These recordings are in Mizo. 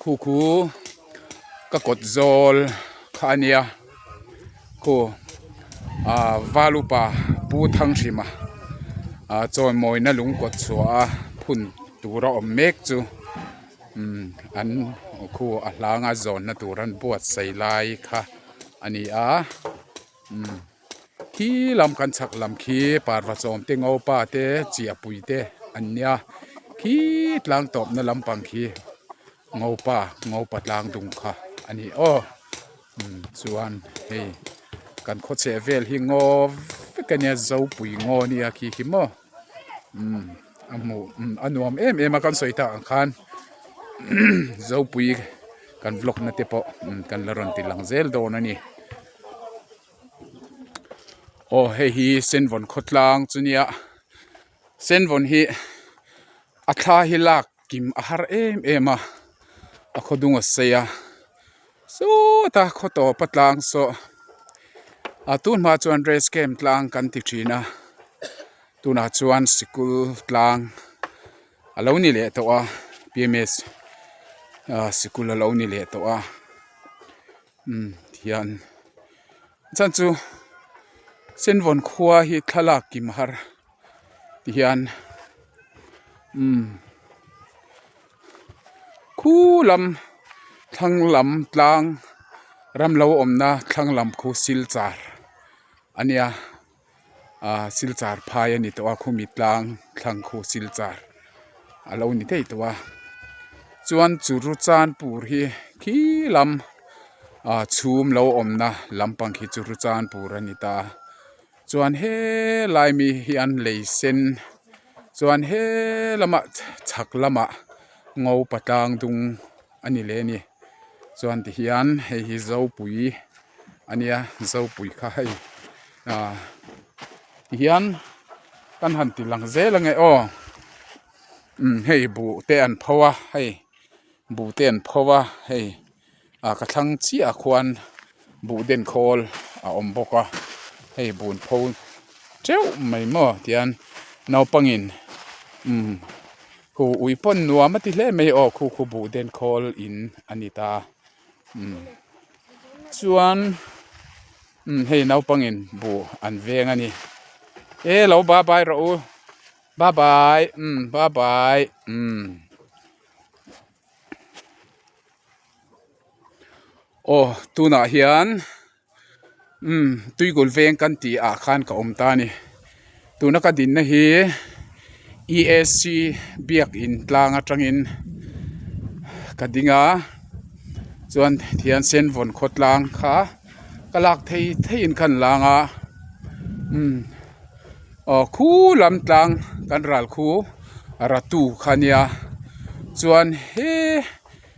Khu khu ka kawt zawl kha a nia khu ah valupa pu Thanghrima ah chawimawina lung kawt chhuah a phun tur a awm mek chu umm an khu a hlanga zawnna tur an buatsaih lai kha a ni a umm khi lam kan chhak lam khi parva chawm te ngopa te chiahpui te an nia khi tlang tawpna lampang khi ngopa ngopa tlang dung kha a ni aw umm chuan hei kan khaw chheh vel hi ngaw vek a nia zopui ngaw a nia khi khi maw umm a hmuh a nuam em em a kan sawi tak ang khan zopui kan vlog na te pawh kan la rawn ti lang zel dawn a ni. Aw hei hi senvawn khawtlang chu nia senvawn hi a thla hi lak kim a har em em a a khaw dung a sei a sawta khaw tawp a tlang saw a tun hma chuan rest camp tlang kan ti thin a tunah chuan sikul tlang a lo ni leh tawh a p m s ah sikul a lo ni leh tawh a. Umm tihian chuan chu senvawn khua hi thlalak kim har tihian umm khu lam thlang lam tlang ram lo awmna thlang lam khu silchar a nia. Ahh silchar phai a ni tawh a khumi tlang thlang khu silchar a lo ni thei tawh a chuan churu chanpur hi khi lam ah chhum lo awmna lampang khi churu chanpur a ni ta a chuan helai mi hian lei sen chuan he lamah chhak lamah ngopa tlang dung a ni leh a ni chuan tihian hei hi zopui a nia zopui kha hei ah tihian kan han ti lang zel ange aw umm hei buh te an pho a hei buh te an pho a hei ah ka thlang chiah ah khuan buh den khawl a awm bawk a hei buh an pho teuh mai maw tihian naupangin umm Khu ui pawn nuam a ti hle mai aw khu khu buh den khawl in a ni ta umm chuan umm hei naupangin buh an veng a ni e lo bye bye rawh u bye bye umm bye bye umm. Aw tunah hian umm tuikul veng kan tih ah khan ka awm ta a ni tuna ka dinna hi E S C biakin tlang atangin ka ding a chuan thian sen vawn khaw tlang kha ka lak thei theiin khan lang a umm aw khu lam tlang kan ral khu ratu kha nia chuan he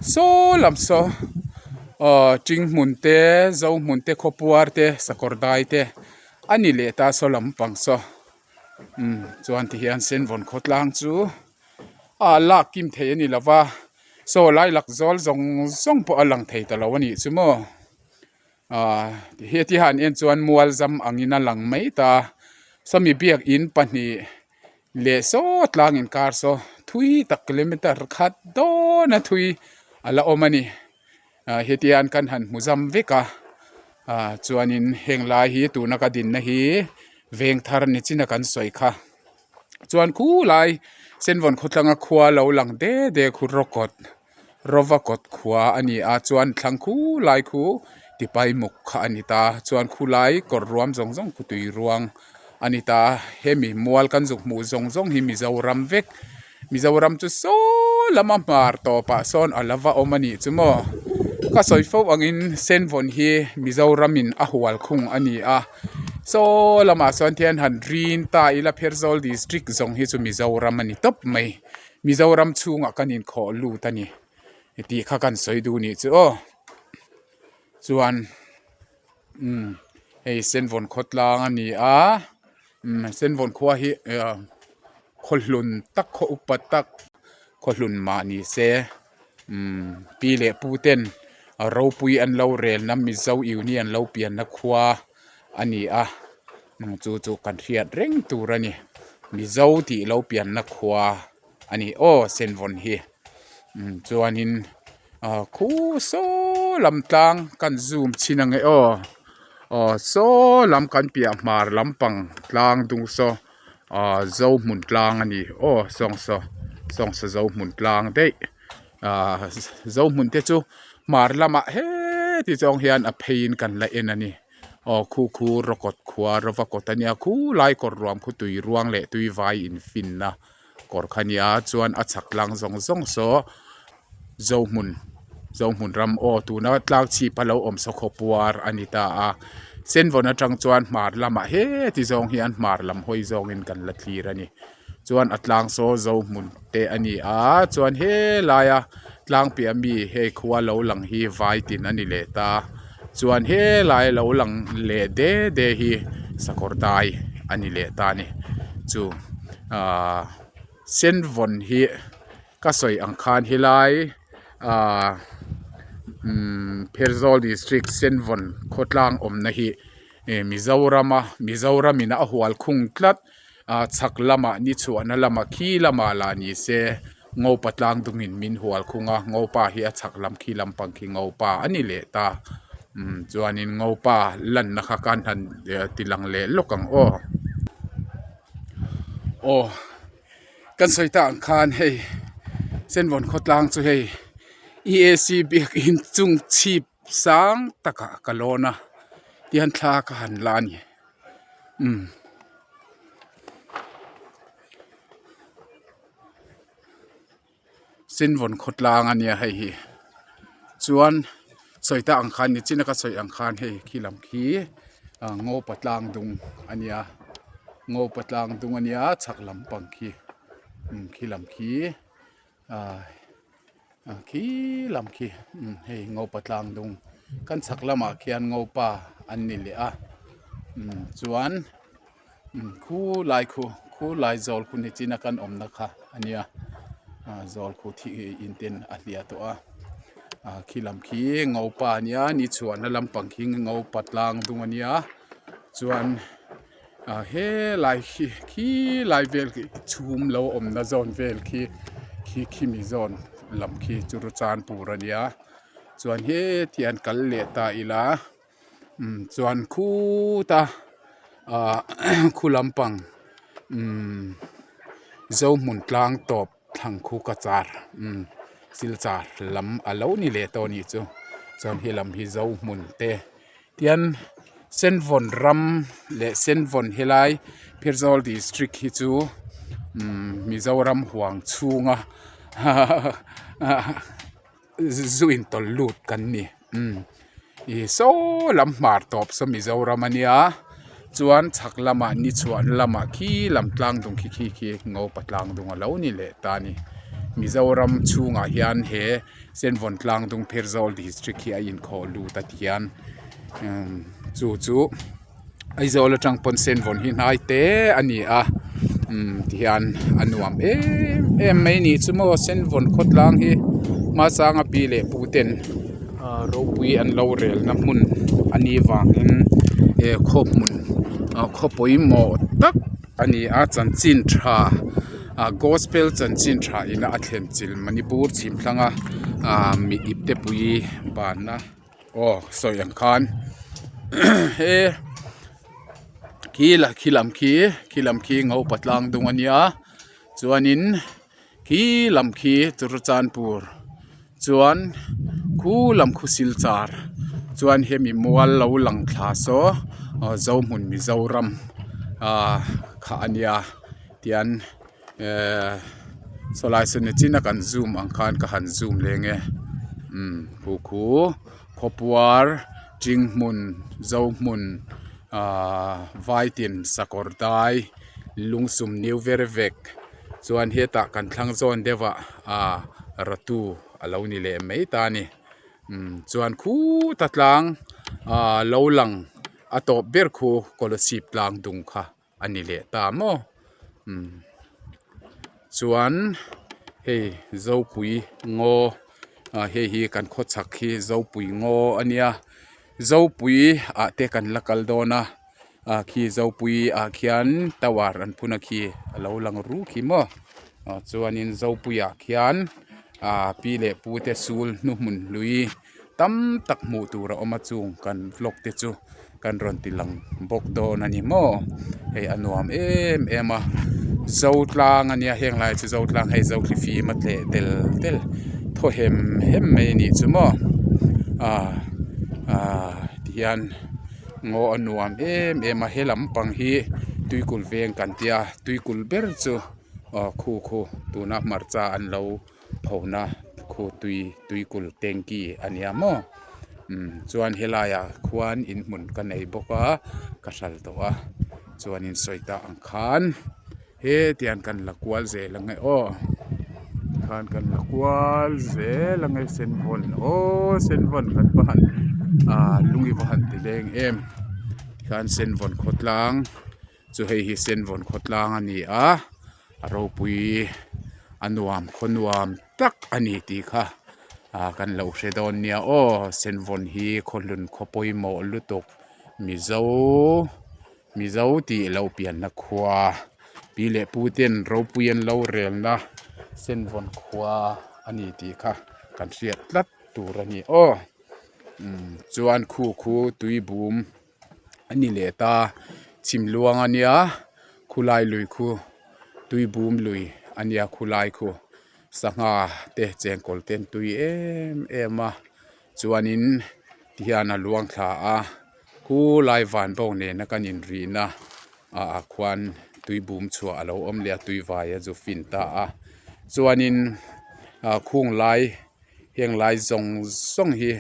Saw lam saw aw ting hmun te zo hmun te khawpuar te sakawr dai te a ni leh ta saw lampang saw umm chuan ti hian senvawn khawtlang chu a lak kim thei a ni lo va saw lai lak zawl zawng zawng pawh a lang thei ta lo a nih chu maw ah heti han en chuan mual zam angin a lang mai ta sawmi biakin pahnih. Leh saw tlang inkar saw thui tak kilometer khat dawn a thui a la awm a ni ah hetiang kan han hmu zam vek a ah chuanin heng lai hi tuna ka dinna hi veng thar ni chin a kan sawi kha chuan khulai senvawn khawthlanga khua lo lang de de khu rawkawt Rova kawt khua a ni a chuan thlang khu lai khu tipai muk kha a ni ta chuan khu lai kawr ruam zawng zawng khu tui ruang a ni ta hemi mual kan zuk hmuh zawng zawng hi Mizoram vek Mizoram chu saw lama hmar tawpah sawn a la va awm a nih chu maw ka sawi fo angin senvawn hi Mizoram in a hual khung a ni a saw lamah sawn thian han rin ta ila Pherzawl district zawng hi chu Mizoram a ni tawp mai. Mizoram chhungah kan inkhawh lut a ni tih kha kan sawi duh nih chu aw chuan umm hei senvawn khawtlang a ni a umm senvawn khua hi ah khaw hlun tak khaw upa tak khaw hlun mah ni se umm pi leh pu ten ropui an lo relna Mizo Union lo pianna khua a ni a chu chu kan hriat reng tur a ni Mizo tih lo pianna khua a ni aw senvawn hi umm chuanin Ah khu saw lam tlang kan zoom chhin ang e aw aw saw lam kan piah hmar lampang tlang dung saw ah zo hmun tlang a ni aw sawng saw sawng saw zo hmun tlang daih ah zo hmun te chu hmar lamah heti zawng hian a phei in kan la en a ni aw khu khu rawkawt khua rawva kawt a nia khulai kawr ruam khu tui ruang leh tui vai infinna kawr kha a nia chuan a chhak tlang zawng zawng saw Zohmun Zohmun ram aw tuna tlang chhip a lo awm saw khawpuar a ni ta a senvawn atang chuan hmar lamah heti zawng hian hmar lam hawi zawngin kan la thlir a ni chuan a tlang saw Zohmun te a ni a chuan helaia tlang piah mi hei khua lo lang hi vai tin a ni leh ta chuan helai lo lang leh de de hi sakawr dai a ni leh ta a ni chu ahh senvawn hi. Ka sawi ang khan helai ahh umm Pherzawl district Senvawn khawtlang awmna hi eh Mizoram a Mizoram in a hual khung tlat ah chhak lamah ni chhuahna lamah khi lamah lah ni se Ngopa tlang dungin min hual khung a Ngopa hi a chhak lam khi lampang khi Ngopa a ni leh ta umm chuanin Ngopa lanna kha khan han ti lang leh lawk ang aw aw. Kan sawi tak ang khan hei Senvawn khawtlang chu hei EAC biakin chung chhip sang takah ka lawn a tihian thla ka han la a ni umm. Senvawn khawtlang a nia hei hi chuan sawi tak ang khan nichina ka sawi ang khan hei khi lam khi ah Ngopa tlang dung a nia Ngopa tlang dung a nia chhak lampang khi umm khi lam khi ah khi lam khi umm hei Ngopa tlang dung kan chhak lamah khian Ngopa an ni leh a umm chuan. Khu lai khu khu lai zawl khu nichina kan awmna kha a nia ah zawl khu thih in ten a hliah tawh a ah khi lam khi ngopa a nia ni chhuahna lampang khi ngopa tlang dung a nia chuan ah helai khi khi lai vel khi chhum lo awmna zawn vel khi khi khimi zawn lam khi chu chanpur a nia chuan heti an kal leh ta ila. Umm chuan khuta ahh khu lampang umm Zohmun tlang tawp thlang khu ka char umm silchar lam a lo ni leh tawh a nih chu chuan helam hi Zohmun te tian Senvawn ram leh Senvawn helai Pherzawl district hi chu umm Mizoram huang chhunga hahaha. Zu intawlh lut kan ni umm ih saw lam hmar tawp saw Mizoram a nia chuan chhak lamah ni chhuahna lamah khi lam tlang dung khi khi khi Ngopa tlang dung a lo ni leh ta a ni Mizoram chhungah hian he Senvawn tlang dung Pherzawl district hi a inkhawh lut a ti hian umm chu chu. Aizawl atang pawn senvawn hi hnai te a ni a umm tihian a nuam em em mai a nih chu maw senvawn khawtlang hi hmasanga pi leh pu ten ah ropui an lo rel na hmun a nih vangin he khaw hmun ah khaw pawimawh tak a ni a chanchin tha ah gospel chanchin tha ina a thlen chilh manipur chhim thlanga ah mi ip te pui banna. Aw sawi ang khan he khi la khi lam khi khi lam khi ngopa tlang dung a nia chuanin khi lam khi churachanpur chuan khu lam khu silchar chuan hemi mual lo lang thla saw aw zohmun mizoram ah kha a nia tian ehh sawlai saw nichin a kan zoom ang khan ka han zoom leng e umm khu khu khawpuar Chinghmun Zohmun ahh Vaitin Sakawr dai Lungsum New ver vek chuan hetah kan thlang zawn deuh ah ahh Ratu a lo ni leh mai ta a ni umm chuan khuta tlang ahh lo lang a tawp ber khu Kolasib tlang dung kha. a ni leh ta maw umm chuan hei zopui ngaw ah hei hi kan khawchhak hi zopui ngaw a nia zopui ah te kan la kal dawn a ah khi zopui ah khian tower an phun a khi a lo lang ru khi maw ah chuanin zopui ah khian. Ahh pi leh pu te sul hnuhmun hlui tam tak hmuh tur a awm a chung kan vlog te chu kan rawn ti lang bawk dawn a ni maw hei a nuam em em a zotlang a nia heng lai chu zotlang hei zotli fim a tleh tel tel thaw hem hem mai a nih chu maw ah ah tihian ngaw a nuam em em a he lampang hi tuikul veng kan tia tuikul ber chu aw khu khu tuna hmarcha an lo. Phona khu tui tuikul tanky a nia maw umm chuan helaiah khuan inhmun ka nei bawk a ka hral tawh a chuanin sawi ta ang khan hetiang kan la kual zel ang e aw tikhan kan la kual zel ang e senvawn aw senvawn kan va han ah lung i va han ti leng em tikhan senvawn khawtlang chu hei hi senvawn khawtlang a ni a a ropui a nuam khaw nuam tak a ni tih kha ah kan lo hre dawn nia aw senvawn hi khaw hlun khaw pawimawh lutuk mizo mizo tih loh pianna khua pi leh pu ten ropui an lo relna senvawn khua a ni tih kha kan hriat tlat tur a ni aw umm chuan khu khu tui bum. A ni leh ta chhim luang a nia khulai lui khu tui bum lui a nia khulai khu sangha te chengkawl te an tui em em a chuanin tihian a luang thla a khulai van bawk nena kan inrihna ah khuan tui bum chhuah a lo awm leh a tui vai a zu fin ta a chuanin ah khung lai heng lai zawng zawng hi.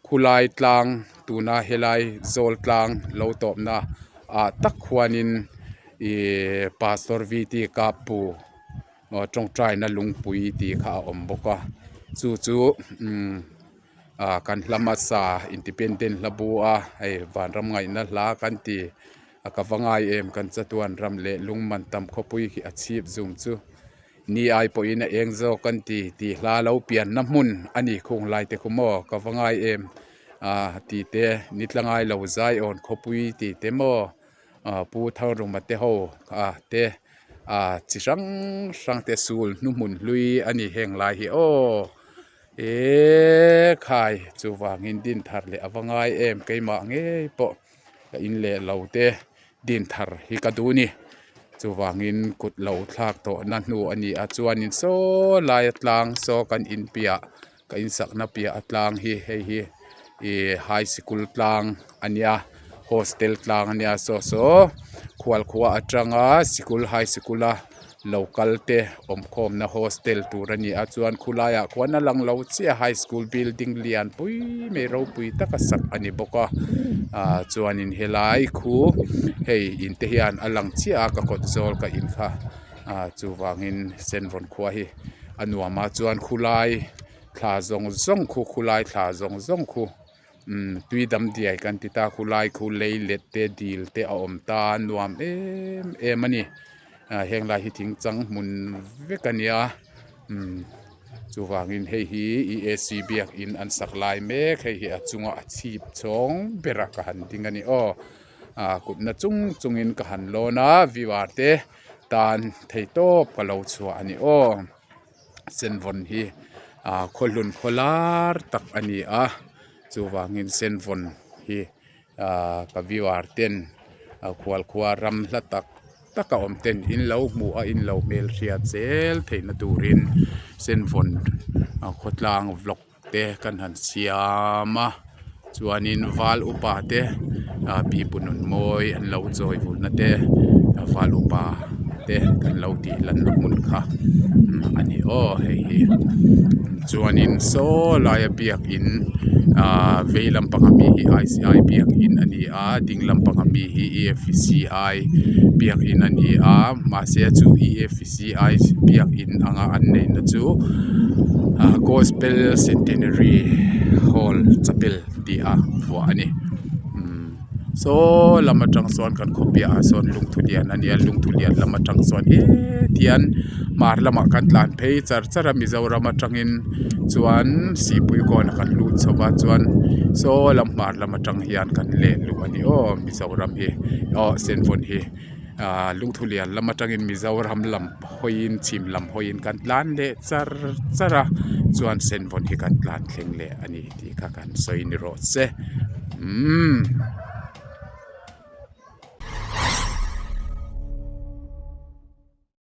Khulai tlang tuna helai zawl tlang lo tawpna ah tak khuanin ihh pastor v t kapu aw tawngtaina lungpui tih kha a awm bawk a chu chu umm ah kan hla hmasa independent hla bu a hei vanram ngaihna hla kan ti a ka va ngai em kan chatuan ram leh lungman tam khawpui khi a chhip zum chu. Ni ai pawhin a eng zawk an ti tih hla lo pianna hmun a ni khung lai te khu maw ka va ngai em ah tih te ni tla ngai lo zaiawn khawpui tih te maw ah pu Thangruma te ho ah te ah chi hrang hrang te sul hnuhmun hlui a ni heng lai hi aw eee khai chuvangin din thar leh a va ngai em keimah ngei pawh ka in leh lo te. Din thar hi ka duh a ni chuvangin kut lo thlak tawhna hnu a ni a chuanin saw laia tlang saw kan in piah ka in sakna piah a tlang hi hei hi ih high sikul tlang a nia hostel tlang a nia saw saw khual khua atanga sikul high sikul a lo kal te awm khawmna hostel tur a ni a chuan khulaiah khuan a lang lo chiah high school building lian pui mai ropui taka sak a ni bawk a ah chuanin helai khu hei in te hian a lang chiah a ka kawt zawl ka in kha ah chuvangin senvawn khua hi a nuam a chuan khulai thla zawng zawng khu khulai thla zawng zawng khu. Umm tui dam diai kan ti ta khulai khu lei let te dil te a awm ta a nuam em em a ni ah heng lai hi thing chang hmun vek a nia umm chuvangin hei hi E A C biakin an sak lai mek hei hi a chunga a chhip chhawng berah ka han ding a ni aw ah kutna chung chungin ka han lawn a viewer te tan theihtawp ka lo chhuah a ni aw. Senvawn hi ah khawhlun khaw lar tak a ni a chuvangin senvawn hi ah ka viewer ten khual khua ram hla tak tak a awm ten in lo hmuh a in lo hmelhriat zel theihna turin senvawn khawtlang vlog te kan han siam a chuanin val upa te ah pipu nun mawi an lo chawi vulna te val upa te kan lo tih lanna hmun kha a ni aw hei hi chuanin saw laia biakin ah vei lampang ami hi I C I biakin a ni a ding lampang ami hi E F C I biakin a ni a mahse chu E F C I biakin anga an neihna chu ah gospel centenary hall chapel tih a vuah a ni umm saw lam atang sawn kan khaw piahah sawn lungthu lian a nia lungthu lian lam atang sawn hetian hmar lamah kan tlan phei char char a mizoram atangin chuan sihpui kawnah kan lut chho va chuan saw lam hmar lam atang hian kan leh luh a ni aw mizoram hi aw senvawn hi. Ahh lungthulian lam atangin Mizoram lam hawiin chhim lam hawiin kan tlan leh char char a chuan senvawn hi kan tlan thleng leh a ni tih kha kan sawi ni rawh se umm.